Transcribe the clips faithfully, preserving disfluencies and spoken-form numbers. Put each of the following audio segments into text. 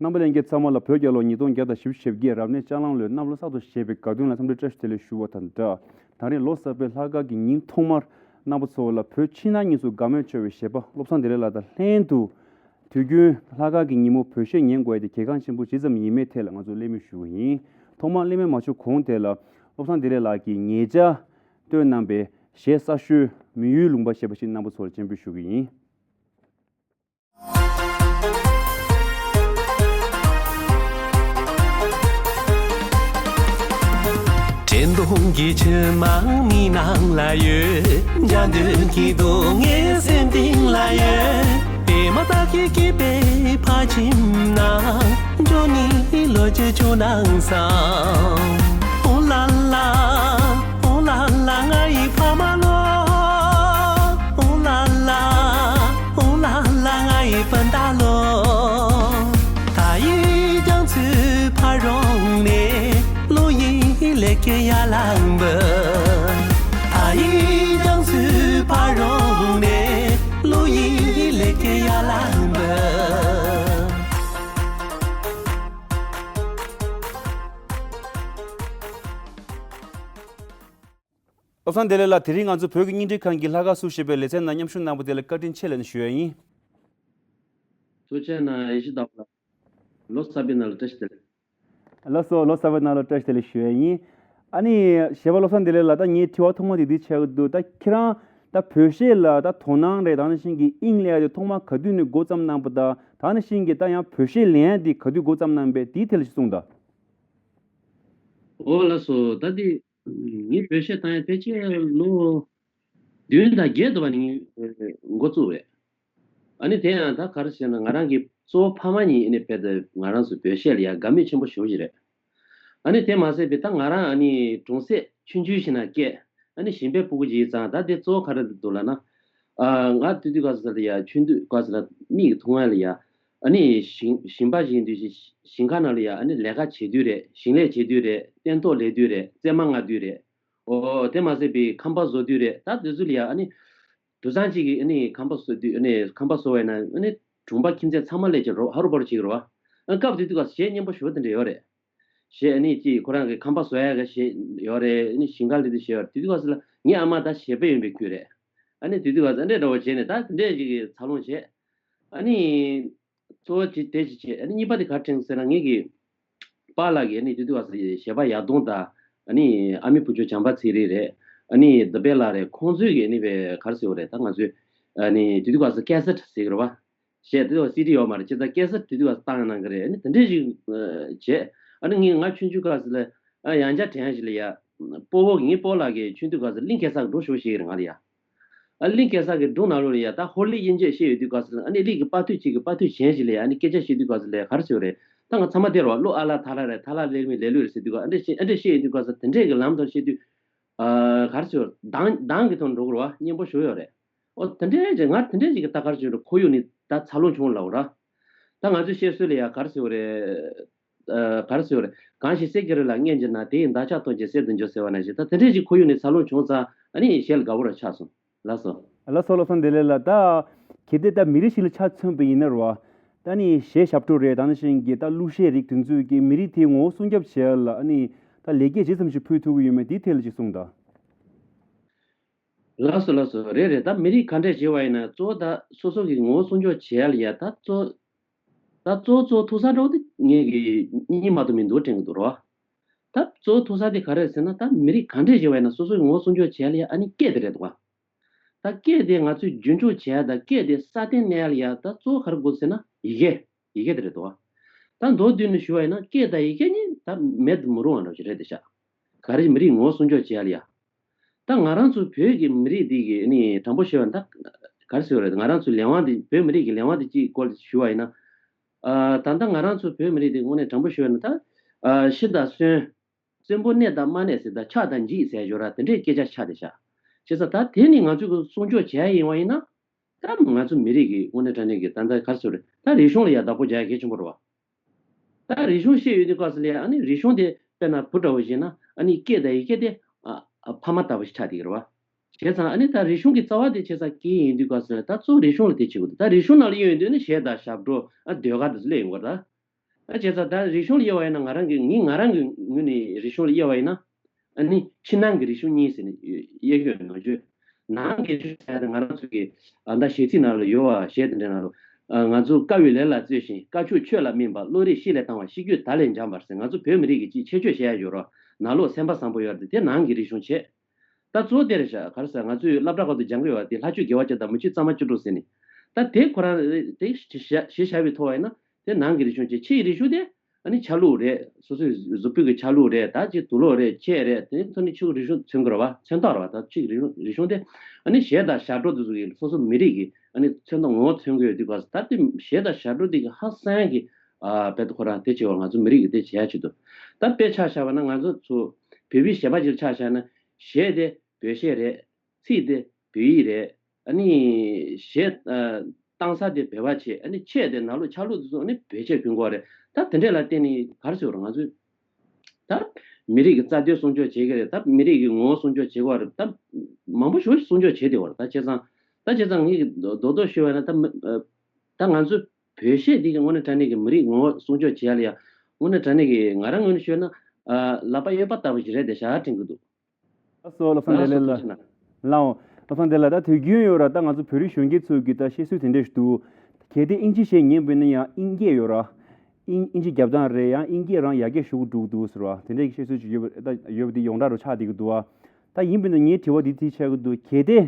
རྣམ་པ་ལྷན་རྒྱས་ཚང་མ་ལ་བོད་རྒྱལ་ལོ་ཉིས་སྟོང་བརྒྱ་དང་བཞི་བཅུ་ཞེ་བརྒྱད་རབ་གནས་ལྕགས་གླང་ལོའི་གནམ་ལོ་གསར་དུ་བཞད་པའི་དགའ་སྟོན་ལ་འཚམས་འདྲི་བཀྲ་ཤིས་བདེ་ལེགས་ཞུ་བ་དང་སྦྲགས། ད་རེས་ལོ་གསར་པའི་ལྷག་དཀར་གྱི་ཉིན་ཐོག་མར་རྣམ་པ་ཚོ་ལ་བོད་ཕྱི་ནང་གཉིས་སུ་དགའ་མོས་འཆོར་བའི་གཞས་པ་བློ་བཟང་བདེ་ལེགས་ལགས་དང་ལྷན་དུ། དུས་རྒྱུན་ལྷག་དཀར་གྱི་ཉིན་མོ་བོད་གཞས་ཉན་དགོས་ཡ་དེ་གལ་འགངས་ཆེན་པོ་ཇི་ཙམ་ཡིན་མིན་ཐད་ལ་ང་ཚོ་གླེང་མོལ་ཞུ་གི་ཡིན། ཐོག་མར་གླེང་མོལ་མ་ཞུ་གོང་དེ་ལ་བློ་བཟང་བདེ་ལེགས་ལགས་ཀྱིས་ཉེ་ཆར་བཏོན་གནང་པའི་གཞས་གསར་ཤོས་མི་ཡུལ་ལུང་པ་ཞེས་པ་ཞིག་རྣམ་པ་ཚོར་སྤྱན་འབུལ་ཞུ་གི་ཡིན། དྲན་གདུང་གི་མཆི་མ་མིག་ནང་ལ་ཡོད། འཇའ་འདུན་གྱི་སྡུག་བསྔལ་སེམས་གཏིང་ལ་ཡོད། པད་མ་ལྟར་གྱི་སྐྱིད་པའི་ཕ་ཁྱིམ་ན། འགྲོ་ནི་ལོ་བཅུ་བཅུ་ནང་སང་། ཨོ་ལ་ལ། ཨོ་ལ་ལ་ང་ཡི་ཕ་མ་ལོ། ཨོ་ལ་ལ། ཨོ་ལ་ལ་ང་ཡི་སྤུན་ཟླ་ལོ། ད་ཡི་རྒྱང་ཚུལ་ཕ་རོང་ནས། ལོ་ཡི་ལེགས་སྐྱེས་ཡར་ལངས་པ། ད་ཡི་རྒྱང་ཚུལ་ཕ་རོང་ནས། ལོ་ཡི་ལེགས་སྐྱེས་ཡར་ལངས་པ། བློ་བཟང་བདེ་ལེགས་ལགས། དེ་རིང་ང་ཚོ་བོད་ཀྱི་བརྙན་འཕྲིན་ཁང་གི་ལྷག་དཀར་སུ་ཞེས་པའི་ལེ་ཚན་ནང་མཉམ་ཞུགས་གནང་བ་དེ་ལ་བཀའ་དྲིན་ཆེ་ལབ་ནས་ཞུ་ཡ་ཡིན། ཐུགས་རྗེ་གནང་། ཡེ་ཤེས་དྭགས་པོ་ལགས། ལོ་གསར་པའི་ནང་ལ་བཀྲ་ཤིས་བདེ་ལེགས། ལགས་སོ། ལོ་གསར་པའི་ནང་ལ་བཀྲ་ཤིས་བདེ་ལེགས་ཞུ་ཡ་ཡིན། ཨ་ནི་གཞས་པ་བློ་བཟང་བདེ་ལེགས་ལགས། ད་ངའི་དྲི་བ་ཐོག་མ་དེ་འདི་ཆགས་ཀྱི་འདུག་ད་ཁྱེད་རང་ད་བོད་གཞས་ལ་ད་དོ་སྣང་རེད། ད་ནང་བཞིན་གྱི་དབྱིངས་སླེབས་ཡ་དེ་ཐོག་མ་ག་དུས་ནས་འགོ་བརྩམས་གནང་པ་དང་། ད་ནང་བཞིན་གྱི་ད་ཡང་བོད་གཞས་ལེན་ཡ་དེ་ག་དུས་འགོ་བརྩམས་གནང་པས། དེའི་ཐད་ལ་ཅིག་གསུངས་དང་། འོ་ལགས་སོ། ད་དེ་ངས་བོད་གཞས་བཏང་ཡ་ཕལ་ཆེར་ལོ་བདུན་དང་བརྒྱད་དུ་བ་ནས་ངས་འགོ་བཙུགས་རེད། ཨ་ནི་དེ་ཡང་ད་ག་རེ་ཟེར་ན། ང་རང་གི་གཙོ་བོ་ཕ་མ་གཉིས་ཨ་ནི་ཕེབས་ཏེ་ང་རང་ཚོ་བོད་གཞས་ལ་ཡང་དགའ་མོས་ཆེན་པོ་ཞེ་པོ་ཅིག་རེད། ཨ་ནི་དེ་མ་ཟད་པའི་ད་ང་རང་ཨ་ནི་གྲོང་གསེབ་ཆུང་ཆུང་ཞིག་ན་སྐྱེས། ཨ་ནི་ཞིང་པའི་སྤུ་གུ་ཅིག་ཡིན་ཙང་། ད་དེ་གཙོ་བོ་ག་རེ་འདུག་ལབ་ན། ཨ་ང་དུས་དུས་སྐབས་སུ་ལ་ཡ་ཆུང་དུས་སྐབས་སུ་ལ་མིག་གིས་མཐོང་ཡ་ལ་ཡ། ཨ་ནི་ཞིང་ཞིང་པ་ཞིག་ཡིན་དུས་ཞིང་ཁ་ནང་ལ་ཡ་ཨ་ནི་ལས་ཀ་བྱེད་དུས་རེད། ཞིང་ལས་བྱེད་དུས་རེད། སྟོན་ཐོག་ལས་དུས་རེད། རྩེད་མོ་རྔ་དུས་རེད། འོ་དེ་མ་ཟད་པའི་ཁང་པ་བཟོ་དུས་རེད། ད་དེ་ཚོ་ལ་ཡ་ཨ་ནི་དུད་ཚང་གཅིག་གིས་ཨ་ནི་ཁང་པ་བཟོ་དུས། ཨ་ནི་ཁང་པ་བཟོ་བས་ན་ཨ་ནི་གྲོང་པ་ཁྱིམ་མཚེས་ཚང་མ་སླེབས་ཀྱི་རོ། ཧ་རུ་བ་རུ་བྱེད་ཀྱི་རོ། ཨ་སྐབས་དེ་དུས་སྐབས་གཞས་སྙན་པོ་ཞེ་པོ་དེ་འདྲ་ཡོད་རེད། གཞས་ཨ་ནི་ཅིག་ཁོ་རང་གི་ཁང་པ་བཟོ་ཡ་གི་གཞས་ཡོད་རེད། ཨ་ནི་ཞིང་ཁ་ལས་དུས་གཞས་ཡོད་རེད། དེ་དུས་སྐབས་སུ་ལ་ངའི་ཨ་མ་ད་གཞས་པ་ཡིན་པའི་ཁུལ་རེད། ཨ་ནི་དེ་དུས་སྐབས་སུ་ཨ་འདྲས་འདྲ་བོ་བྱས་ནས་ད་དེ་འདྲས་ཅིག་གི་འཚར་ལོངས་བྱས། ཨ་ནི་གཙོ་བོ་ཅིག་དེ་ཅིག་བྱས། ཨ་ནི་གཉིས་པ་དེ་ག་རེ་དྲན་ཟེར་ན། ངེད་ཀྱི་པཱ་ལགས་ཀྱིས་ཨ་ནི་དེ་དུས་སྐབས་སུ་གཞས་པ་ཡར་གདོང་དང་། ཨ་ནི་ཨ་མའི་བུ་ཆུང་བྱམས་པ་ཚེ་རིང་རེད། ཨ་ནི་དུ་བྷེ་ལགས་རེད། ཁོང་ཚོས་ཀྱིས་ཨ་ནི་བས་ག་རེ་ཟེར་བ་རེད། ད་ང་ཚོས་ཨ་ནི་དེ་དུས་སྐབས་སུ་ཀེ་སེཊ་ཟེར་གྱི་རེད་བ། གཞས་དེ་དུས་སི་ཌི་ཡོད་མ་རེད། བྱས་ཙང་ཀེ་སེཊ་དེ་དུས་སྐབས་སུ་བཏང་གནང་གི་རེད། ཨ་ནི་དེ་འདྲས་ཞིག་བྱས། ཨ་ནི་ངས་ང་ཆུང་ཆུང་སྐབས་སུ་ལ་ཨ་ཡང་བསྐྱར་དྲན་ཞིག་ལ་ཡ། སྤོ་བོ་གིས། ངའི་སྤོ་ལགས་ཀྱིས་ཆུང་དུས་སྐབས་སུ་གླིང་གེ་སར་གྱི་སྒྲུང་ཞེ་པོ་བཤད་ཀྱི་རེད་ང་ལ་ཡ། ཨ་གླིང་གེ་སར་གྱི་སྒྲུང་ནང་ལོགས་ལ་ཡ། ད་ཧོར་གླིང་དབྱེ་འབྱེད་བཤད་ཡོད་དུས་སྐབས་སུ་ཨ་ནི་གླིང་གི་དཔའ་ཐུལ་གཅིག་གིས་དཔའ་ཐུལ་གཞན་ཞིག་ལ་ཡ་ཨ་ནི་སྐད་ཆ་བཤད་དུས་སྐབས་སུ་ལ་ཡ། ག་རེ་ཟེར་བ་རེད། ད་ང་ཚང་མ་དེ་རེད་བ། ཀླུ་ཨ་ལ་ཐ་ལ་རེད། ཐ་ལ་ལེར་མི་ལེ་ལོ་རེད་ཟེར་དུས་སྐབས། ཨ་འདྲས་བཤད། ཨ་འདྲས་བཤད་ཡོད་དུས་སྐབས་སུ་དེ་འདྲས་ཀྱི་ལམ་དུ་བཤད་དུས། ཨ་ག་རེ་ཟེར་བ་རེད། གདངས་གདངས་ཀྱི་ཐོག་འགྲོ་གི་རེད་བ། སྙན་པོ་ཞེ་པོ་ཡོད་རེད། ཨོ་དེ་འདྲས་ཅིག་ང་དེ་འདྲས་ཅིག་གི་ད་ག་རེ་ཟེར་བ་རེད། ཁོར་ཡུག་ནས་ད་འཚར་ལོངས་བྱུང་ལབ་ར། ད་ང་ཚོའི་བཤད་སྲོལ་ལ་ཡ་ག་རེ་ཟེར་བ་རེད། ཨ་ག་རེ་ཟེར་བ་རེད། གང་ཞིག་གསེར་གྱི་རི་ལ་སྔོན་གྱི་ན། དེ་ཡི་འདབ་ཆགས་ཐོགས་ཀྱིས་གསེར་དུ་འགྱུར་ཟེར་བ་ནང་བཞིན། ད་དེ་འདྲས་ཅིག་ཁོར་ཡུག་ནས་འཚར་ལོངས་བྱུང་ཙང་ཨ་ནི་གཞས་ལ་དགའ་པོ་ར་ཆགས་སོང་། ལགས་སོ། ལགས་སོ། བློ་བཟང་བདེ་ལེགས་ལགས། ད་གལ་ཏེ་ད་མི་རིགས་ཤིག་ལ་ཆ་མཚོན་པ་ཡིན་ན་རེད་བ། ད་ནི་གཞས་ཞབས་བྲོ་རེད། ད་ནང་བཞིན་གྱི་ད་གླུ་གཞས་རིགས་དེ་ཚོས་ཀྱི་མི་རིགས་དེའི་ངོ་བོ་སྲུང་སྐྱོབ་བྱེད་ཡ་ལ་ཨ་ནི་ད་ལེགས་སྐྱེས་ཇི་ཙམ་ཞིག་ཕུལ་ཐུབ་ཀྱི་ཡོད་མེད་དེའི་ཐད་ལ་ཅིག་གསུངས་དང་། ལགས་སོ། ལགས་སོ། རེད་རེད། ད་མི་རིགས་ག་འདྲས་བྱེད་པ་ཡིན་ན་གཙོ་བོ་ད་སོ་སོ་གི་ངོ་བོ་སྲུང་སྐྱོབ་བྱེད་ཡ་ལ་ཡ། ད་གཙོ་ད་གཙོ་གཙོ་ཐུག་ས་འདྲ་བོ་དེ་ངེད་ཀྱི་གཉིས་མ་གཏོགས་མི་འདུག་དྲན་གྱི་འདུག་རོ། ད་གཙོ་བོ་ཐུག་ས་དེ་ག་རེ་རེད་ཟེར་ན། ད་མི་རིགས་ག་འདྲས་བྱེད་པ་ཡིན་ན་སོ་སོའི་ངོ་བོ་སྲུང་སྐྱོབ་བྱེད་ཡ་ལ་ཡ་ཨ་ནི་སྐད་དེ་རེད་འདུག་ག་ད་སྐད་དེ་ང་ཚོས་རྒྱུན་འཁྱོངས་བྱེད་ཡ་དང་སྐད་དེ་སྲ་བརྟན་གནས་ཡ་ལ་ཡ་ད་གཙོ་བོ་ག་རེ་དགོས་ཟེར་ན་ཡི་གེ། ཡི་གེ་དེ་རེད་འདུག་ག་ད་མདོར་བསྡུས་ནས་ཞུ་བ་ཡིན་ན་སྐད་དང་ཡི་གེ་གཉིས་ད་མེད་དུ་མི་རུང་བ་འདྲ་བོ་ཞིག་རེད་དེ་ཤག་ག་རེ་མི་རིགས་ངོ་བོ་སྲུང་སྐྱོབ་བྱེད་ཡ་ལ་ཡ། ད་ང་རང་ཚོ་བོད་ཀྱི་མི་རིགས་འདི་གི་ནི་དྲང་པོ་བཤད་པ་ན་ད་ག་རེ་ཟེར་བ་རེད། ང་རང་ཚོའི་ལས་དབང་འདི། བོད་མི་རིགས་ཀྱི་ལས་དབང་འདི་གཅིག་སྐོར་ཞུ་བ་ཡིན་ན། ཨ་ད་ལྟ་ང་རང་ཚོ་བོད་མི་རིགས་འདི་དངོས་གནས་དྲང་པོ་ཞུ་བ་ཡིན་ན། ད་ཨ་ཤི་དང་གསོན། བཙུན་པོ་གནས་དང་མ་གནས་ཟེར། ད་ཆགས་དང་འཇིག་ཟེར་ཡ་ཅིག་ཡོད་ར། དེ་འདྲའི་སྐད་ཆ་ཆགས་བསྡད་ཤག་བྱས་ཙང་ད་དེ་ནི་ང་ཚོས་ཀྱི་སྲུང་སྐྱོབ་བྱེད་ཡ་ཡིན་པ་ཡིན་ན། ད་ང་ཚོ་མི་རིགས་ཀྱི་དངོས་གནས་དྲང་གནས་ཀྱི་ད་ལྟ་ག་རེ་ཟེར་བ་རེད། ད་རིག་གཞུང་ལ་ཡ་བདག་པོ་རྒྱག་ཡ་གལ་ཆེན་པོ་རེད་བ། ད་རིག་གཞུང་ཤེས་ཡོད་དུས་སྐབས་སུ་ལ་ཡ། ཨ་ནི་རིག་གཞུང་དེ་དཔེར་ན་བུ་འདྲ་བོ་ཞིག་ཡིན་ན་ཨ་ནི་སྐད་དང་ཡི་གེ་དེ་ཨ་ཨ་ཕ་མ་ལྟ་བུ་ཞིག་ཆགས་བསྡད་ཀྱི་རེད་བ། བྱས་ཙང་ཨ་ནི་ད་རིག་གཞུང་གི་རྩ་བ་དེ་བྱས་ཙང་སྐད་ཡིན་དུས་སྐབས་སུ་ལ་ད་གཙོ་བོ་རིག་གཞུང་ལ་དེ་བྱེད་དགོས་འདུག་ད་རིག་གཞུང་ནང་ལ་ཡོད་ཡོད་དུས་ཨ་ནི་གཞས་དང་ཞབས་བྲོ། ཨ་ཟློས་གར་དེ་ཚོ་སླེབས་ཡོང་གི་རེད་ད། ད་བྱས་ཙང་ད་རིག་གཞུང་ལ་དབྱེ་བ་ཡིན་ན། ང་རང་གི་ངས་ང་རང་གི་ངོས་ནས་རིག་གཞུང་ལ་དབྱེ་བ་ཡིན་ན། ཨ་ནི་ཕྱི་ནང་གི་རིག་གཞུང་གཉིས་ཟེར་ནས་དབྱེ་གི་ཡོད། ནང་ཆོས་ནང་གི་རིག་གཞུང་ཟེར་ཡ་དེ་ང་རང་ཚོ་གི་ཨ་ད་གཞས་ཚིག་ནང་ལ་ཡོད་པ། གཞས་དེ་འདྲའི་ནང་ལ་ཨ་ང་ཚོ་དཀའ་བའི་ལས་ལ་བརྩོན་ཞིང་། དཀའ་ཕྱོགས་ཆོས་ལ་སྨིན་པ། བློ་རིག་གཤིས་ལས་དྭངས་པ། གཤིས་རྒྱུད་དར་ལས་འཇམ་པ་ཟེར། ང་ཚོ་བོད་མི་རིགས་ཀྱི་ཅིག་ཁྱད་ཆོས་བཤད་ཡ་ཡོད་ར། ནང་ལོགས་སེམས་པ་བཟང་པོ་ཡོད་རེད་དེ། དེ་ནང་གི་རིག་གཞུང་བྱས། ད་གཙོ་བོ་དེ་རེད་ཤག་ག་རེ་ཟེར། ང་ཚོས་སློབ་གྲྭ་ཁག་ཏུ་སྦྱང་གི་ཡོད་པ་དེ། ལྷ་ཆོས་དགེ་བ་བཅུ་དང་མི་ཆོས་གཙང་མ་བཅུ་དྲུག་ཟེར་ནས། ད་དེ་ཁོ་རང་རེད། དེ་གཞི་བཞག་བཞག་པའི་ཐོག་ཡིན་ན། དེ་ནང་གི་རིག་གཞུང་བྱས། ཕྱིའི་རིག་གཞུང་དེ་ཨ་ནི་ཆ་ལུགས་རེད། སོ་སོའི་གཟུགས་པོའི་གི་ཆ་ལུགས་རེད། ད་ཅིག་དུག་ལོག་རེད། ཆས་རེད། དེ་ཚོ་ནི་ཕྱིའི་རིག་གཞུང་མཚོན་གྱི་རེད་པ། མཚོན་རྟགས་རེད་པ། ད་ཕྱིའི་རིག་གཞུང་རིག་གཞུང་དེ་ཨ་ནི་གཞས་དང་ཞབས་བྲོ་དེ་ཚོ་གི་སོ་སོ་མི་རིགས་ཀྱི་ཨ་ནི་མཚོན་རྟགས་ངོ་བོ་མཚོན་གྱི་ཡོད་དུས་སྐབས་སུ། ད་དེ་གཞས་དང་ཞབས་བྲོ་དེ་གི་ཧང་སང་གི་ཨ་བེད་ཁོ་རང་དེ་བྱེད་པ། ང་ཚོ་མི་རིགས་ཀྱི་དེ་བྱེད་ཡ་ཆེད་དུ། ད་དཔེ་ཆ་བཞག་པ་ན། ང་ཚོ་ཚོ་བོད་པའི་གཞས་པ་ཅིག་ལ་ཆ་བཞག་ན། གཞས་དེ་བོད་གཞས་རེད། ཚིག་དེ་བོད་ཡིག་རེད། ཨ་ནི་གཞས་ཨ་བཏང་ས་དེ་བོད་པ་བྱས། ཨ་ནི་ཆས་དེ་ནང་ལོགས་ཆ་ལུགས་དེ་ཚོ་ཨ་ནི་བོད་ཆས་གྱོན་གྱི་ཡོད་རེད། ད་དེ་འདྲས་ལ་བརྟེན་ནས་ག་རེ་ཟེར་དགོས་རེད། ང་ཚོས་ད་མི་རིགས་ཀྱི་རྩ་དོན་སྲུང་སྐྱོབ་བྱེད་ཀྱི་རེད། ད་མི་རིགས་ཀྱི་ངོ་བོ་སྲུང་སྐྱོབ་བྱེད་ཀྱི་ཡོད་རེད། ད་མང་པོ་ཞེ་པོ་ཞིག་སྲུང་སྐྱོབ་བྱས་བསྡད་ཡོད་རེད། ད་བྱས་ཙང་། ད་བྱས་ཙང་ངས་རྡོག་རྡོག་ཞུས་པ་ན། ད་མི་ཨ་ད་ང་ཚོ་བོད་གཞས་འདི་གི་དངོས་གནས་དྲང་གནས་ཀྱི་མི་རིགས་ངོ་བོ་སྲུང་སྐྱོབ་བྱེད་ཡ་ལ་ཡ། དངོས་གནས་དྲང་གནས་ཀྱི་ང་རང་ངོས་ནས་ཤོད་ན། ཨ་ལག་པ་གཡས་པ་ལྟ་བུ་ཞིག་རེད་དེ་ཞེས་དྲན་གྱི་འདུག། ལགས་སོ། བློ་བཟང་བདེ་ལེགས་ལགས། ལགས་འོ། བློ་བཟང་བདེ་ལེགས་ལགས། ད་དུས་རྒྱུན་ཡོད་ར། ད་ང་ཚོ་བོད་རིགས་གཞོན་སྐྱེས་ཚོ་གི་ད་བཤད་སྲོལ་དེ་འདྲས་ཞིག་འདུག། གལ་ཏེ་ཨིན་ཇི་གཞས་ཉན་པ་ཡིན་ན་ཡང་ཨིན་སྐད་ཡོད་ར། ཨིན་ཨིན་ཇི་རྒྱབ་སྟངས་རེད། ཡང་ཨིན་སྐད་རང་ཡར་རྒྱས་ཞུ་གི་འགྲོ་གི་འདུག་ཟེར་བ། དེ་འདྲས་ཀྱི་བཤད་སྲོལ་ཅིག་ཡོད་པ། ད་ཡོད་པ་དེ་ཡོངས་གྲགས་རུ་ཆགས་བསྡད་ཀྱི་འདུག་བ། ད་ཡིན་པ་ཡིན་ན་ངའི་དྲི་བ་འདི་དེ་ཆགས་ཀྱི་འདུག། གལ་ཏེ་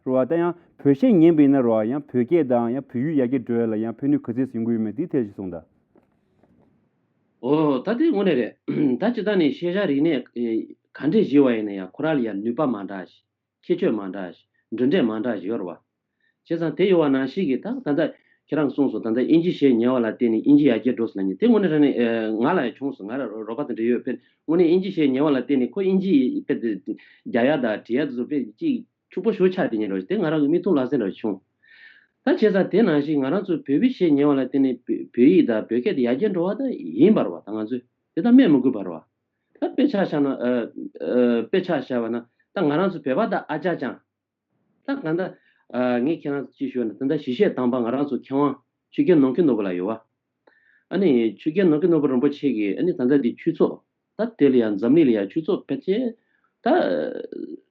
རུ་བ། ད་ཡང་བོད་གཞས་ཉན་པ་ཡིན་ན་རུ་བ། ཡང་བོད་སྐད་དང་ཡང་བོད་ཡིག་ཡར་རྒྱས་འགྲོ་ཡ་ལ་ཡང་ཕན་ནུས་ག་ཚད་ཡོང་གི་ཡོད་མེད་དེའི་ཐད་ཅིག་གསུངས་དང་། ཨོ། ད་དེ་དངོས་གནས་རེད། ད་སྤྱིར་བཏང་ནས་ཤེས་བྱ་རིག་གནས་ཨེ་ག་འདྲས་ཤེས་པ་ཡིན་ན་ཡང་ཁོ་རང་ལ་ཡང་ནུས་པ་མ་འདྲ་ཞིག། ཁྱད་ཆོས་མ་འདྲ་ཞིག། འགྲོ་གྲས་མ་འདྲ་ཞིག་ཡོད་རེད་བ། བྱས་ཙང་དེ་ཡོད་པ་ནང་བཞིན་གྱི། ད་ད་ལྟ་ཁྱེད་རང་གསུངས་སོང་། ད་ལྟ་ཨིན་ཇི་གཞས་ཉན་པ་ལ་བརྟེན་ནས་ཨིན་ཇི་ཡར་རྒྱས་འགྲོ་སོང་ལབ་མཁན་དེ་དངོས་གནས་དྲང་གནས་ཨེ་ང་ལ་ཡང་བྱུང་སོང་། ང་ལ་རོགས་པ་དེ་འདྲ་ཡོད། དཔེར་དངོས་གནས་ཨིན་ཇི་གཞས་ཉན་པ་ལ་བརྟེན་ནས་ཁོ་ཨིན་ཇི་དཔེ་དེ་རྒྱག་ཡ་དང་བྲིས་ཡ་དེ་ཚོ་དཔེ་ཅིག་ཕྱུག་པོ་ཞེ་པོ་ཆགས་བསྡད་མཁན་འདྲ་བོ་ཞིག། དེ་ང་རང་གི་མིག་མཐོང་ལག་ཟིན་འདྲ་བོ་བྱུང་། ད་བྱས་ཙང་དེ་ནང་བཞིན་ང་རང་ཚོ་བོད་པའི་གཞས་ཉན་པ་ལ་བརྟེན་ནས་བོད་བོད་ཡིག་དང་བོད་སྐད་དེ་ཡར་རྒྱས་འགྲོ་བ་ད་ཡིན་པ་རེད་བ། ད་ང་ཚོས་དེ་ད་སྨོས་མི་དགོས་པ་རེད་བ། ད་དཔེ་ཆ་བཞག་ན། ཨ་ཨ་དཔེ་ཆ་བཞག་པ་ན། ད་ང་རང་ཚོ་བོད་པ་དང་ཨ་ཅག་ཅང་། ད་གང་ལྟར་ཨ་ངས་ཁྱེད་རང་ཚོ་ཅིག་ཞུས་ན། ད་ལྟ་གཞིས་བྱེས་དམ་པ་ང་རང་ཚོ་མཁས་དབང་ཆོས་རྒྱལ་ནོར་མཁན་ནོར་བུ་ལགས་ཡོད་བ། ཨ་ནི་ཆོས་རྒྱལ་ནོར་མཁན་ནོར་བུ་རིན་པོ་ཆེ་གིས་ཨ་ནི་ད་ལྟ་འདི་ཆོས་ཚོགས། ད་དེ་ལ་ཡང་འཛམ་གླིང་ལ་ཡང་ཆོས་ཚོགས་ཕལ་ཆེར་ད་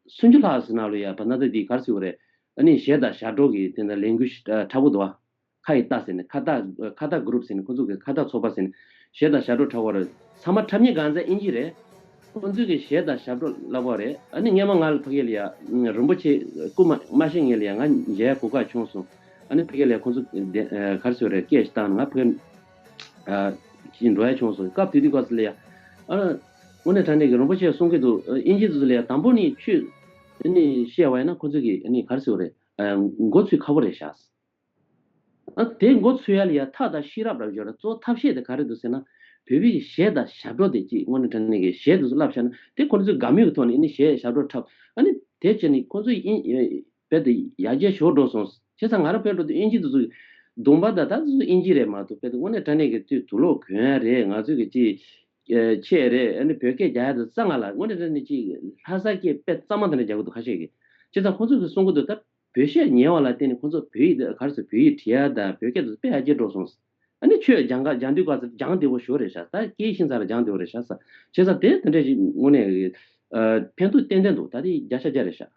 སུམ་ཅུ་ལྷག་ཟིན་ན་ལོ་ཡ་བ། ད་ལྟ་འདི་ག་རེ་ཟེར་དགོས་རེད། ཨ་ནི་གཞས་དང་ཞབས་བྲོ་གི་དེ་འདྲ་ལས་འགུལ་ཞིག་འཁྲབ་གི་འདུག་བ། ཁ་ཡི་རྟ་ཟེར་ནས། ཁ་རྟ་ཁ་རྟ་གུ་རུབ་ཟེར་ནས། ཁོ་ཚོ་གི་ཁ་རྟ་ཚོགས་པ་ཟེར་ནས་གཞས་དང་ཞབས་བྲོ་འཁྲབ་པ་རེད། ཚང་མ་འཁྲབ་མཁན་གང་ཚང་ཨིན་ཇི་རེད། ཁོ་ཚོས་ཀྱི་གཞས་དང་ཞབས་བྲོ་བསླབ་པ་རེད། ཨ་ནི་སྔས་མ་ང་ལ་ཕ་གི་ལ་ཡ་རིན་པོ་ཆེ་སྐུ་མ་མ་ཤེས་ངེས་ལ་ཡ་ང་མཇལ་གོ་སྐབས་བྱུང་སོང་། ཨ་ནི་ཕ་གི་ལ་ཡ་ཁོ་ཚོ་ག་རེ་ཟེར་རེད། སྐད་ཞིག་བཏང་ན་ང་ཕ་གི་ཨ་ཅིག་འགྲོ་ཡ་བྱུང་སོང་། སྐབས་དེ་དུས་སྐབས་སུ་ལ་ཡ། ཨ་དངོས་གནས་དྲང་གནས་ཀྱི་རིན་པོ་ཆེས་གསུང་གི་འདུག། ཨིན་ཇི་དེ་ཚོ་ལ་ཡ་དང་པོ་ནས་ཆོས་ཨ་ནི་བཤད་པ་ཡིན་ན་ཁོ་ཚོ་གི་ཨ་ནི་ག་རེ་ཟེར་རེད། མགོ་ཚོས་ཁག་པོ་རེད་ཤག། ཨ་དེ་མགོ་ཚོས་ཡ་ལ་ཡ་ཐབས་དང་ཤེས་རབ་རབ་ཡོད་ར། གཙོ་བོ་ཐབས་ཤེས་དེ་ག་རེ་འདུག་ཟེར་ན། བོད་པའི་གཞས་དང་ཞབས་བྲོ་དེ་ཅིག་དངོས་གནས་དྲང་གནས་ཀྱི་གཞས་དེ་ཚོ་བསླབ་བཞག་ན། དེ་ཁོ་ཚོས་དགའ་མོས་ཀྱི་ཐོག་ནས་ཨ་ནི་གཞས་ཞབས་བྲོ་འཁྲབ། ཨ་ནི་དེ་བྱས་ནས་ཁོ་ཚོ་ཨིན་རྦད་དེ་ཡར་རྒྱས་ཤོར་འགྲོ་སོང་། བྱས་ཙང་ང་རང་བོད་འགྲོ་དུས་ཨིན་ཇི་དེ་ཚོ་གདོང་པ་དང་ད་དེ་ཚོ་ཨིན་ཇི་རེད་མ་གཏོགས། རྦད་དེ་དངོས་གནས་དྲང་གནས་ཀྱི་དུས་དུག་ལོག་གྱོན་ཡ་རེད། ང་ཚོས་ཀྱི་ཅིག་ཆས་རེད། ཨ་ནི་བོད་སྐད་རྒྱག་ཡ་དེ་རྩ་ང་ལ་དངོས་གནས་དྲང་གནས་ཅིག་ལྷ་ས་སྐད་དཔེ་གཙང་མ་དེ་འདྲ་རྒྱག་གི་འདུག་ཁ་ཤས་ཀྱིས། བྱས་ཙང་ཁོ་ཚོ་གིས་གསུང་གི་འདུག། ད་བོད་གཞས་ཉན་པ་ལ་བརྟེན་ནས་ཁོ་ཚོ་བོད་ཡིག་ག་རེ་ཟེར། བོད་ཡིག་བྲིས་ཡ་དང་བོད་སྐད་དེ་དཔེ་ཡར་རྒྱས་འགྲོ་སོང་། ཨ་ནི་ཆོས་སྦྱང་ག་སྦྱང་དུས་སྐབས་སུ་སྦྱང་བདེ་པོ་ཞེ་པོ་རེད་ཤག། ད་སྐད་ཤེས་ཚར་ལ་སྦྱང་བདེ་པོ་རེད་ཤག་ཟེར། བྱས་ཙང་དེ་དེ་འདྲ་ཞིག་དངོས་གནས་ཨ་ཕན་ཐོགས་ཏན་ཏན་འདུག། ད་དེ་བརྒྱ་ཆ་བརྒྱ་རེད་ཤག།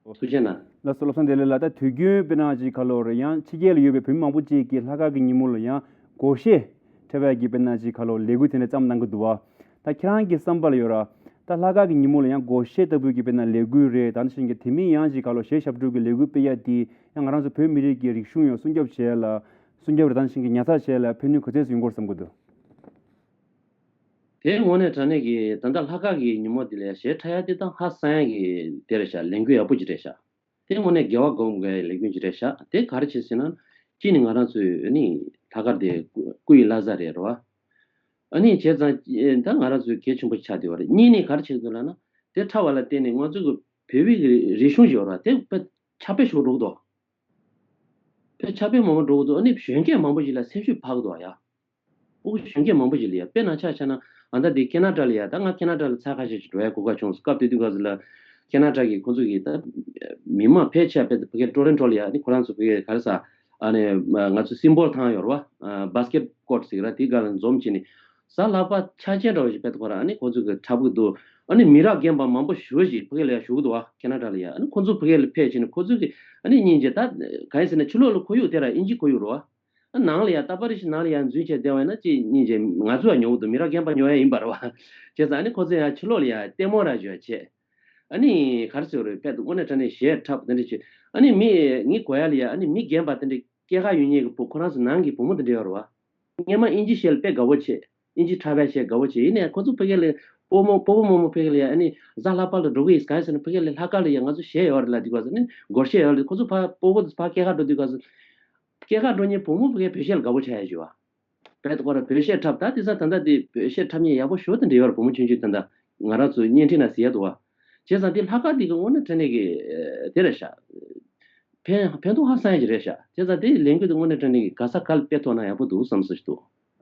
ཐུགས་རྗེ་གནང་། ལགས་སོ། བློ་བཟང་བདེ་ལེགས་ལགས། ད་དུས་རྒྱུན་དཔེར་ན་ཅིག་ག་ལོ་རེད། ཡང་ཕྱི་རྒྱལ་ལ་ཡོད་པའི་བོད་མི་མང་པོ་ཅིག་གིས་ལྷག་དཀར་གྱི་ཉིན་མོ་ལ་ཡང་སྒོར་གཞས་འཁྲབ་ཡག་གི་དཔེར་ན་ཅིག་ག་ལོ་ལས་འགུལ་དེ་འདྲ་བརྩམས་གནང་གི་འདུག་བ། ད་ཁྱེད་རང་གི་བསམ་པ་ལ་ཡོད་ར། ད་ལྷག་དཀར་གྱི་ཉིན་མོ་ལ་ཡང་སྒོར་གཞས་ལྟ་བུའི་གི་དཔེར་ན་ལས་འགུལ་རེད། ད་ནང་བཞིན་གྱི་དེ་མིན་ཡང་ཅིག་ག་ལོ་གཞས་ཞབས་བྲོ་གི་ལས་འགུལ་སྤེལ་ཡ་དེ་ཡང་ང་རང་ཚོ་བོད་མི་རིགས་ཀྱི་རིག་གཞུང་ཡང་སྲུང་སྐྱོབ་བྱེད་ཡ་ལ། སྲུང་སྐྱོབ་རེད། ད་ནང་བཞིན་གྱི་ཉར་ཚགས་བྱེད་ཡ་ལ་ཕན་ནུས་ག་ཚོད་ཡོང་གི་རེད་བསམ་གྱི་འདུག། དེ་དངོས་གནས་དྲང་གནས་ཀྱི་ད་ལྟ་ལྷག་དཀར་གྱི་ཉིན་མོ་འདི་ལ་གཞས་འཁྲབ་ཡ་དེ་ད་ཧ་སང་ཡ་གི་དེ་རེད་ཤག། ལས་འགུལ་ཡག་པོ་ཅིག་རེད་ཤག། དེ་དངོས་གནས་དགེ་བ་སྒོམ་དགོས་ཡ་ལས་འགུལ་ཅིག་རེད་ཤག། དེ་ག་རེ་བྱས་ཟེར་ན། གཅིག་ནི་ང་རང་ཚོའི་ཨ་ནི་ལྷག་དཀར་དེ་སྐུ་སྐུ་ཡི་བླ་གཟའ་རེད་རོ། ཨ་ནི་བྱས་ཙང་ད་ང་རང་ཚོའི་གལ་ཆེན་པོ་ཆགས་བསྡད་པ་རེད། གཉིས་ནི་ག་རེ་བྱེད་དགོས་ལབ་ན། དེ་འཁྲབ་པ་ལ་བརྟེན་ནས་ང་ཚོ་གི་བོད་པའི་གི་རིག་གཞུང་ཞིག་ཡོད་ར། དེ་དཔེ་ཁྱབ་སྤེལ་ཤོར་འགྲོ་གི་འདུག། དཔེ་ཁྱབ་སྤེལ་མང་པོ་འགྲོ་གི་འདུག། ཨ་ནི་གཞོན་སྐྱེས་མང་པོ་ཞིག་ལ་སེམས་ཤུགས་འཕར་གི་འདུག་ཡ། ཨོ་གཞོན་སྐྱེས་མང་པོ་ཞིག་ལ་ཡ། དཔེར་ན་ཆ་བཞག་ན། ཨ་ད་འདི་ཁེ་ན་ཌ་ལ་ཡ། ད་ང་ཁེ་ན་ཌ་ལ་ཚར་ཁ་ཤས་ཤིག་འགྲོ་ཡ་གོ་སྐབས་བྱུང་སོང་། སྐབས་དེ་དུས་སྐབས་སུ་ལ་ཁེ་ན་ཌ་གི་ཁོ་ཚོ་གི་ད་མི་མང་ཕལ་ཆེ་བ་དཔེ་ཕ་གིའི་ཊོ་རོན་ཊོ་ལ་ཡ། ཨ་ནི་ཁོ་རང་ཚོ་ཕ་གིའི་ག་རེ་ཟ། ཨ་ནི་ང་ཚོ་སིམ་བྷོལ་ཐང་ཡོད་རེད་བ། བྷ་སི་ཀེ་ཊི་ཀོར་ཊི་ཟེར་གྱི་ར། དེའི་སྒང་ལ་འཛོམས་བྱས་ནས་གཟའ་ལྷག་པ་འཆར་ཅན་འདྲ་བོ་ཞིག་དཔེ་ཐོག་ར། ཨ་ནི་ཁོ་ཚོ་གི་འཁྲབ་གི་འདུག་ཨ་ནི་མི་རབས་རྒན་པ་མང་པོ་ཞེ་པོ་ཞིག་ཕ་གི་ལ་ཡ་བཞུགས་འདུག་བ། ཁེ་ན་ཌ་ལ་ཡ། ཨ་ནི་ཁོ་ཚོ་ཕ་གི་ལ་ཕེབས་བྱས་ནས་ཁོ་ཚོ་གི་ཨ་ནི་སྙིང་རྗེ། ད་གང་ཡིན་ཟེར་ན་ཕྱི་ལོགས་ལ་ཁོར་ཡུག་དེ་ར་དབྱིན་ཇིའི་ཁོར་ཡུག་རེད་བ། ཨ་ནང་ལ་ཡ་ད་པ་རི་ཤི་ནང་ལ་ཡ་འཛུལ་བྱས་བསྡད་པ་ཡིན་ན་ཅིག་སྙིང་རྗེ། ང་ཚོ་ཡ་ཉོ་གི་འདུག་མི་རབས་རྒན་པ་ཉོ་ཡ་ཡིན་པ་རེད་བ། བྱས་ཙང་ཨ་ནི་ཁོ་ཚོ་ཡ་ཕྱི་ལོགས་ལ་ཡ་ལྟད་མོ་ར་བྱོས་བྱས། ཨ་ནི་ག་རེ་ཟེར་རེད། དཔེ་དངོས་གནས་དྲང་གནས་གཞས་འཁྲབ་དེ་འདྲ་བྱས། ཨ་ནི་མི་ངའི་གོ་ཡ་ལ་ཡ་ཨ་ནི་མི་རྒན་པ་དེ་འདྲ་སྐྱེས་སྐར་ཡོད་མཁན་གྱི་བུ། ཁོ་རང་ཚོ་ནང་གི་བུ་མོ་དེ་འདྲ་ཡོད་རེད་བ། སྔོན་མ་དབྱིན་ཇི་གཞས་ལ་དཔེ་དགའ་པོ་བྱས། དབྱིན་ཇི་འཁྲབ་པའི་གཞས་དགའ་པོ་བྱས། ཡིན་ནའི་ཁོ་ཚོ་ཕ་གི་ལ་སྤོ་བོ་སྤོ་བོ་རྨོ་མོ་ཕ་གི་ལ་ཡ་ཨ་ནི་གཟའ་ལྷག་པ་ལ་འགྲོ་གི་ཡིན། གང་ཡིན་ཟེར་ན་ཕ་གི་ལ་ལྷག་དཀར་ལ་ཡ་ང་ཚོ་གཞས་ཡོད་རེད་ལབ་དུས་སྐབས་སུ། ཨ་ནི་སྒོར་གཞས་ཡོད་རེད། ཁོ་ཚོ་ཕར་སྤོ་བོ་དེ་ཕར་སྐྱེས་སྐར་འགྲོ་དུས་སྐབས་སུ། སྐྱེས་སྐར་འགྲོ་མཁན་བུ་མོ་ཕ་གིའི་བོད་གཞས་ལ་དགའ་པོ་ཆགས་ཡ་ཞིག་བ། དཔེ་ཁོ་རང་བོད་གཞས་འཁྲབ། ད་དེང་སང་ད་ལྟ་དེ་བོད་གཞས་འཁྲབ་མཁན་ཡག་པོ་ཞེ་པོ་དེ་འདྲ་ཡོད་རེད། བུ་མོ་ཆུང་ཆུང་ད་ལྟ་ང་རང་ཚོ་བརྙན་འཕྲིན་ནང་གཟིགས་ཡ་འདུག་བ། བྱས་ཙང་དེ་ལྷག་དཀར་དེ་གི་དངོས་གནས་དྲང་གནས་ཀྱི་དེ་རེད་ཤག་ཕན་ཕན་ཐོགས་ཧ་སང་ཡ་ཅིག་རེད་ཤག་བྱས་ཙང་དེ་ལས་འགུལ་དེ་དངོས་གནས་དྲང་གནས་ཀྱི་ག་ས་ག་ལ་སྤེལ་ཐུབ་ན་ཡག་པོ་འདུག་བསམ་བསམ་ཞིག་འདུག་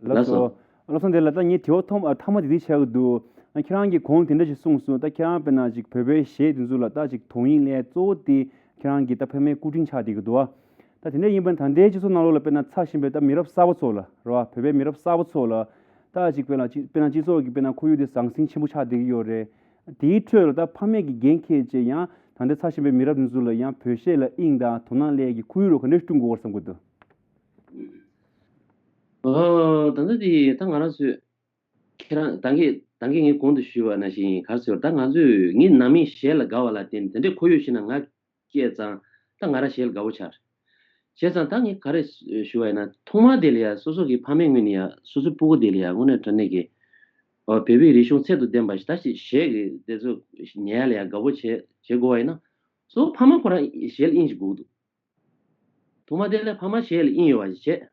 ལགས་ལགས་སོ། སོ། བློ་བཟང་བདེ་ལེགས། ད་ངའི་དྲི་བ་ཐོག་མ་ཐ་མ་དེ་འདི་ཆགས་ཀྱི་འདུག་ཨ། ཁྱེད་རང་གིས་གོང་དེ་འདྲ་ཞིག་གསུངས་སོང་། ད་ཁྱེད་རང་དཔེར་ན་ཅིག་བོད་པའི་གཞས་དེ་ཚོ་ལ་ད་ཅིག་དོ་དབྱིངས་སླེབས་གཙོ་བོ་དེ་ཁྱེད་རང་གི་ད་ཕ་མའི་སྐུ་དྲིན་ཆགས་བསྡད་ཀྱི་འདུག་ཨ། ད་དེ་འདྲ་ཡིན་པ་ན་ད་ལྟའི་སྤྱི་ཚོགས་ནང་ལོགས་ལ་དཔེར་ན་འཚར་བཞིན་པའི་ད་མི་རབས་གསར་པ་ཚོ་ལ་རེད་བ། བོད་པའི་མི་རབས་གསར་པ་ཚོ་ལ་ད་ཅིག་དཔེར་ན་ཅིག་དཔེར་ན་ཁོར་ཡུག་དེ་ཟང་ཟིང་ཆེན་པོ་ཆགས་བསྡད་ཀྱི་ཡོད་རེད། དེའི་ཁྲོད་ལ་ད་ཕ་མས་ཀྱི་འགན་འཁྱེར་བྱས་ཡང་ད་ལྟ་འཚར་བཞིན་པའི་མི་རབས་འདི་ཚོ་ལ་ཡང་བོད་གཞས་ལ་དབྱིངས་དང་དོ་སྣང་སླེབས་ཀྱི་ཁོར་ཡུག་རོ་ག་འདྲ་བསྐྲུན་དགོས་བསམ་གྱི་འདུག་ཨོ། ད་ལྟ་དེ་ད་ང་རང་ཚོས་ཁྱེད་རང་ད་གིན་ད་གིན་ངས་གོང་དུ་ཞུས་པ་ནང་བཞིན་ག་རེ་ཟེར། ད་ང་ཚོས་ངའི་ནང་མིའི་གཞས་ལ་དགའ་བ་ལ་བརྟེན་དེ་འདྲའི་ཁོར་ཡུག་ཞིག་ནང་ང་སྐྱེས་ཙང་ད་ང་རང་གཞས་ལ་དགའ་བོ་ཆགས། བྱས་ཙང་ད་ངས་ག་རེ་ཞུ་བ་ཡིན་ན། ཐོག་མ་དེ་ལ་ཡ་སོ་སོ་གི་ཕ་མའི་ངོས་ནས་ཡ་སོ་སོའི་སྤུ་གུ་དེ་ལ་ཡ་དངོས་གནས་དྲང་གནས་ཀྱི་ཨོ་བོད་པའི་རིག་གཞུང་ཚད་དང་ལྡན་པ་ཞིག་ད་ཞིག་གཞས་ཀྱི་དེ་ཚོ་ཉན་ཡ་ལ་ཡ་དགའ་བོ་བྱེད་བྱེད་དགོས་པ་ཡིན་ན། གཙོ་བོ་ཕ་མ་ཁོ་རང་གཞས་ལ་དབྱིངས་ཤིག་དགོས་ཀྱི་འདུག་ཐོག་མ་དེ་ལ་ཕ་མ་གཞས་ལ་དབྱིངས་ཡོད་པ་ཞིག་བྱེད།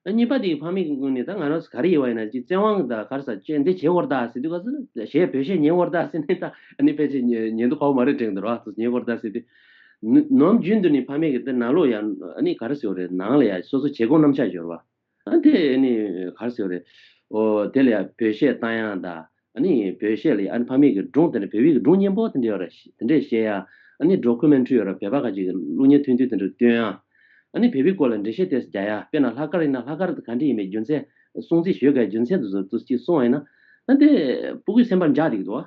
ཨ། གཉིས་པ་དེ་ཕ་མའི་ངོས་ནས་ད་ང་རང་ཚོ་ག་རེ་ཡོད་པ་ཡིན་ན་ཅིག་བཙན་དབང་གི་ད་ག་རེ་ཟ་ཅིག་འདི་བྱེད་དགོས་རེད་ད་ཟེར་དུས་ག་ཚོད་གཞས་བོད་གཞས་ཉན་དགོས་རེད་ད་ཟེར་ནས་ད་ཨ་ནི་ཕལ་ཆེར་ཉན་ཉན་དུ་གོ་བ་མ་རེད་དྲན་གྱི་འདུག་ར། ཉན་དགོས་རེད་ད་ཟེར་དུས། ནམ་རྒྱུན་དུ་ནི་ཕ་མའི་གི་དེ་ནང་ལོགས་ཡང་ཨ་ནི་ག་རེ་ཟེར་དགོས་རེད། ནང་ལ་ཡང་སོ་སོ་བྱེད་སྒོ་རྣམ་གཞག་ཡོད་རེད་བ། ཨ་དེ་ནི་ག་རེ་ཟེར་རེད། ཨོ་དེ་ལ་ཡང་བོད་གཞས་བཏང་ཡག་དང་། ཨ་ནི་བོད་གཞས་ལ་ཡང་ཨ་ནི་ཕ་མེས་ཀྱི་སྒྲུང་དེ་འདྲ། བོད་པའི་གི་སྒྲུང་སྙན་པོ་དེ་འདྲ་ཡོད་རེད། དེ་འདྲས་བཤད་ཡག་ཨ་ནི་ཌོ་ཀུ་མེན་ཊི་རི་ཡོད་རེད། བོད་པ་ཁ་ཅིག་གི་གློག་བརྙན་ཐུང་ཐུང་དེ་འདྲ་སྟོན་ཡག་ཨ་ནི་བོད་པའི་སྐོར་ལ་འགྲེལ་བཤད་དེ་རྒྱག་ཡག་དཔེར་ན་ལྷག་དཀར་ཡིན་ན་ལྷག་དཀར་དེ་ག་འདྲ་ཡིན་མིན། རྒྱུ་མཚན་སྲུང་བརྩི་ཞུ་དགོས་རྒྱུ་མཚན་དེ་ཚོ་ཅིག་གསུངས་པ་ཡིན་ན། ཨ་དེ་སྤུ་གུའི་སེམས་པར་འཇགས་བསྡད་ཀྱི་འདུག་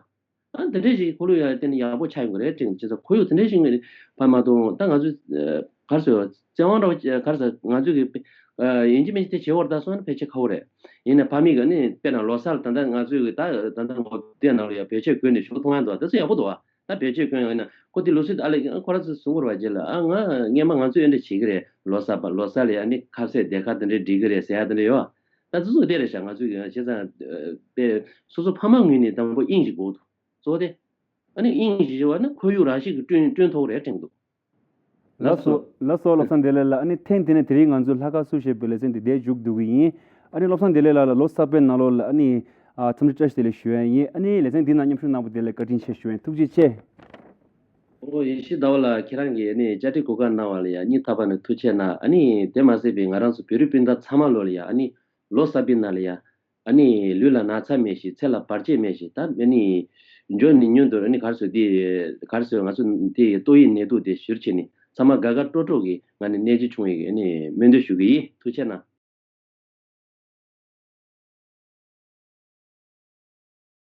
ཨ་དེ་འདྲས་ཞིག་ཁོ་ལོ་ཡ་དེ་ནི་ཡག་པོ་ཆགས་ཡོང་གི་རེད་དྲན། བྱས་ཙང་ཁོར་ཡུག་དེ་འདྲས་ཞིག་ངོས་ནས་ཕར་མ་གཏོང་། ད་ང་ཚོས་ག་རེ་ཟེར་བ། བཙན་དབང་འདྲ་བོ་ག་རེ་ཟེར། ང་ཚོས་ཀྱི་ཡིན་གཅིག་མིན་གཅིག་དེ་བྱེད་དགོས་རེད་ད་གསུངས་ན་ཕལ་ཆེར་ཁག་པོ་རེད། ཡིན་ནའི་ཕ་མེས་ཀྱིས་ནི་དཔེར་ན་ལོ་གསར་ལ་ད་ལྟ་ང་ཚོས་ཀྱི་ད་ད་ལྟ་ངོ་དེབ་ནང་ལ་ཡ་བེད་སྤྱོད་བཀོལ་ནས་ཞུ་མཐོང་ཡ་འདུག་ད་ཚོ་ཡག་པོ་འདུག་ཨ། ད་བེད་སྤྱོད་བཀོལ་ཡོང་ན་ཁོ་དེ་ལུགས་སྲོལ་ཨ་ལས་ཁོ་རང་ཚོས་བཟུང་དགོས་རེད་བ། རྗེས་ལ་ཨ་ང་སྔོན་མ་ང་ཚོས་འདི་འདྲ་བྱེད་ཀྱི་རེད། ལོ་གསར་པ་ལོ་གསར་ལ་ཡ་ནི་ཁ་ཟས་སྡེར་ཁ་དེ་འདྲ་སྒྲིག་གི་རེད་ཟེར་ཡ་དེ་འདྲ་ཡོད། ད་དེ་ཚོ་བལྟས་རེད་ཤག་ང་ཚོས་ཀྱི་བྱས་ཙང་དཔེ་སོ་སོ་ཕ་མ་ངོས་ནས་དང་པོ་དབྱིངས་ཤིག་དགོས་འདུག་གཙོ་བོ་དེ། ཨ་ནི་དབྱིངས་ཤིག་བྱས་པ་ན་ཁོར་ཡུག་རང་བཞིན་གྱིས་བསྐྲུན་བསྐྲུན་ཐུབ་ཀྱི་རེད་དྲན་གྱི་འདུག་ལགས་སོ། ལགས་སོ། བློ་བཟང་བདེ་ལེགས་ལགས། ཨ་ནི་ཐེངས་འདི་ནས་དེ་རིང་ང་ཚོའི་ལྷག་དཀར་སུ་ཞེས་པའི་ལེ་ཚན་འདི་འདིར་མཇུག་བསྡུ་གི་ཡིན། ཨ་ནི་བློ་བཟང་བདེ་ལེགས་ལགས་ལ་ལོ་གསར་པའི་ནང་ལོགས་ལ་ཨ་ནི་ཨ་འཚམས་འདྲི་བཀྲ་ཤིས་བདེ་ལེགས་ཞུ་ཡ་ཡིན། ཨ་ནི་ལེ་ཚན་འདི་ནང་མཉམ་ཞུགས་གནང་བ་དེ་ལ་བཀའ་དྲིན་ཆེ་ཞུ་ཡ་ཡིན། ཐུགས་རྗེ་ཆེ། ཨོ་ཡེ་ཤེས་ཟླ་བ་ལགས། ཁྱེད་རང་གིས་ཨ་ནི་བཅར་འདྲི་གོ་སྐབས་གནང་བ་ལ་ཡ་སྙིང་ཐག་པ་ནས་ཐུགས་རྗེ་ཆེ་གནང་། ཨ་ནི་དེ་མ་ཟད་པའི་ང་རང་ཚོ་བོད་རིགས་སྤུན་ཟླ་ཚང་མ་ལོ་ལ་ཡ་ཨ་ནི་ལོ་གསར་པའི་ནང་ལ་ཡ། ཨ་ནི་ལུས་ལ་ན་ཚ་མེད་ཞིང་ཚེ་ལ་བར་ཆད་མེད་ཞིང་། ད་ཨ་ནི་འབྱོར་ནི་མྱུར་དུ་ཨ་ནི་ག་རེ་ཟེར་དེ་ག་རེ་ཟེར་ང་ཚོ་དེ་ཏོག་དབྱིབས་ནད་དུག་དེ་བཞུར་བྱས་ནས་ཚང་མ་དགའ་དགའ་སྤྲོ་སྤྲོ་གི་ངང་ནས་གནས་ཚུལ་བྱུང་ཡོད་ཀྱི་ཨ་ནི་སྨོན་འདུན་ཞུ་གི་ཡིན། ཐུགས་རྗེ་གནང་།